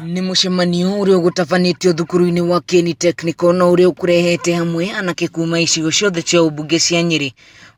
Nĩ mũcemanio ũrĩa ũgũtabanĩtio thukuru-inĩ wa Kieni Technical na ũrĩa ũkũrehete hamwe anake kuma icigo ciothe cia ũmbunge cia Nyĩrĩ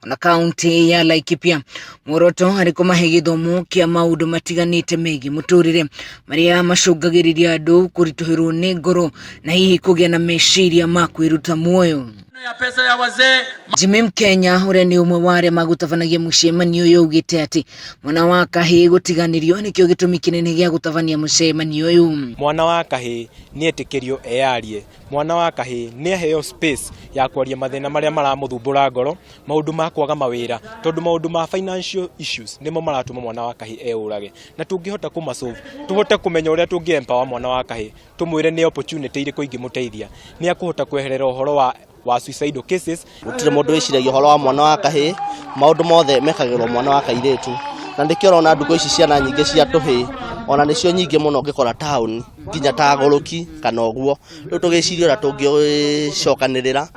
ona kaunti ya Laikipia. Muoroto harĩ kũmahe gĩthomo kĩa maũndũ matiganĩte megiĩ mũtũrĩre marĩa macũngagĩrĩria andũ kũritũhĩrwo nĩ ngoro na hihi kũgĩa na meciria ma kwĩruta muoyo. Ya pesa ya wazee. Jimmy Mkenya ũrĩa nĩ ũmwe wa arĩa magũtabanagia mũcemanio ũyũ augĩte atĩ mwana wa kahĩĩ gũtiganĩrio nĩkĩo gĩtũmi kĩnene gĩa gũtabania mũcemanio ũyũ. Mwana wa kahĩĩ nĩ etĩkĩrio eyarie, mwana wa kahĩĩ nĩ aheo space ya kwaria mathĩna marĩa maramũthumbũra ngoro, maũndũ ma kwaga mawĩra, tondũ maũndũ ma financial issues nĩmo maratũma mwana wa kahĩĩ eũrage, na tũngĩhota kũmasolve, tũhote kũmenya ũrĩa tũngĩ empower mwana wa kahĩĩ, tũmwĩre nĩ opportunity irĩkũ ingĩmũteithia, nĩ akũhota kweherera ũhoro wa suicidal cases. Gũtirĩ mũndũ wĩciragia ũhoro wa mwana wa kahĩĩ, maũndũ mothe mekagĩrwo mwana wa kairĩtu, na nĩkĩo ũrona ndukũ ici ciana nyingĩ cia tũhĩĩ ona nĩcio nyingĩ mũno ũngĩkora taũni, nginya ta agũrũki kana ũguo. Rĩu tũgĩciria ũrĩa tũngĩcokanĩrĩra,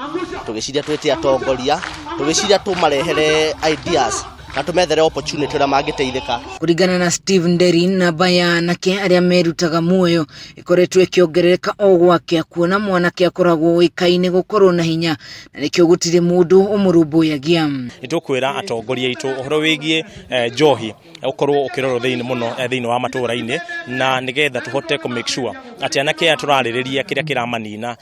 tũgĩciria twĩte atongoria, tũgĩciria tũmarehere ideas na tũmethere opportunity ũrĩa mangĩteithĩka. Kũringana na Steve Nderi, namba ya anake arĩa merutaga muoyo ĩkoretwo ĩkĩongerereka o gwakĩa, kuona mwanake akoragwo ũĩkaine gũkorwo na hinya na nĩkĩo gũtirĩ mũndũ ũmũrũmbũyagia. Nĩ tũkwĩra atongoria aitũ ũhoro wĩgiĩ njohi ũkorwo ũkĩrorwo thĩinĩ mũno thĩinĩ wa matũra-inĩ, na nĩgetha tũhote kũ make sure atĩ anake aya tũrarĩrĩria kĩrĩa kĩramanina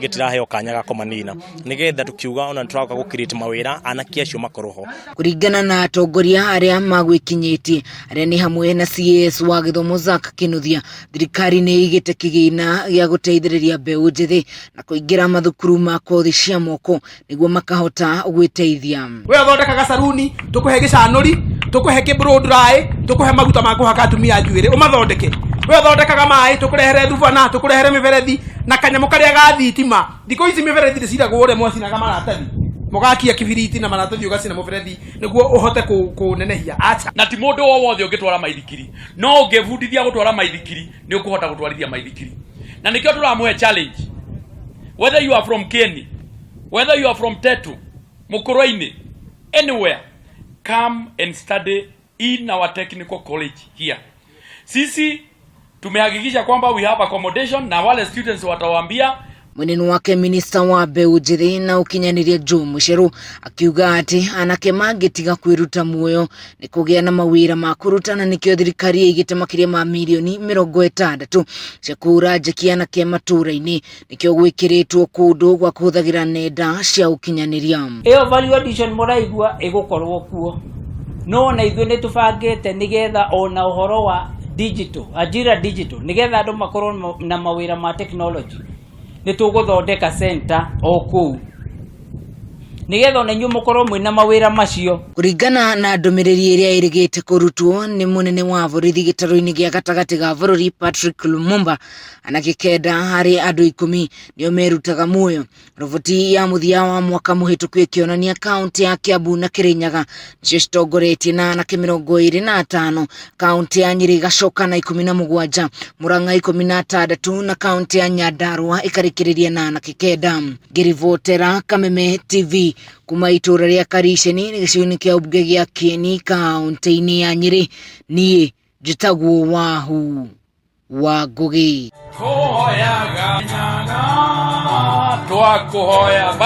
gĩtiraheo kanya ga kũmanina, nĩgetha tũkiuga ona nĩtũroka gũ create mawĩra, anake acio makorwo ho. Kũringana na atongoria arĩa magwĩkinyĩtie arĩa nĩ hamwe na CAS wa gĩthomo Zack Kinuthia, thirikari nĩ ĩigĩte kĩgĩna gĩa gũteithĩrĩria mbeũ njĩthĩ na kũingĩra mathukuru ma kothi cia moko nĩguo makahota gwĩteithia. We ũthondekaga saruni, tũkũhe gĩcanũri, tũkũhe kĩ-blow dry, tũkũhe maguta ma kũhaka atumia njuĩrĩ ũmathondeke. We ũthondekaga maĩ, tũkũrehere thubana, tũkũrehere mĩberethi na kanyamũ karĩa ga thitima. Thikũ ici mĩberethi ndĩcinagwo ũrĩa mwacinaga maratathi, mũgakia kibiriti na maratathi ũgacina mũberethi nĩguo ũhote kũnenehia. Acha. Na ti mũndũ o wothe ũngĩtwara maithikiri, no ũngĩbundithia gũtwara maithikiri nĩ ũkũhota gũtwarithia maithikiri, na nĩkĩo tũramũhe challenge, whether you are from Kieni, whether you are from Tetu, Mukurweini, anywhere, come and study in our technical college here. Sisi tumehakikisha kwamba we have accommodation na wale students watawaambia. Mwena wake, minista wa mbeũ njĩthĩ na ũkinyanĩria Joe Mucheru akiuga atĩ anake mangĩtiga kwĩruta muoyo nĩ kũgĩa na mawĩra ma kũruta, na nĩkĩo thirikari ĩigĩte makĩria ma mirioni 60 cia kũhũra njeki anake matũũra-inĩ, nĩkĩo gwĩkĩrĩtwo kũndũ gwa kũhũthagĩra nenda cia ũkinyanĩria. Ĩyo value addition mũraigua ĩgũkorwo kuo, no ona ithuĩ nĩ tũbangĩte nĩgetha ona ũhoro wa digital, ajira digital, nĩgetha andũ makorwo na mawĩra ma technology, nĩ tũgũthondeka center o kũu nĩgetha ona inyuĩ mũkorwo mwĩna mawĩra macio. Kũringana na ndũmĩrĩri ĩrĩa ĩrĩgĩte kũrutwo nĩ mũnene wa borithi gĩtarũ-inĩ gĩa gatagatĩ ga bũrũri Patrick Lumumba, anake 9 harĩ andũ 10 nĩo merutaga muoyo. Roboti ya mũthia wa mwaka mũhĩtũku ĩkĩonania kaunti ya Kiambu na Kirinyaga nĩcio citongoretie na anake 25, kaunti ya Nyĩrĩ ĩgacoka na 17, Murang'a 16 na kaunti ya Nyandarua ĩkarĩkĩrĩria na anake 9. Ngĩribotera Kameme TV kuma itũũra rĩa Kariceni gĩcigo-inĩ kĩa ũmbunge gĩa Kieni, kaunti-inĩ ya Nyĩrĩ, niĩ njĩtagwo Wahu wa Ngũgĩ. Kũhoyaga nyaga twakũhoya.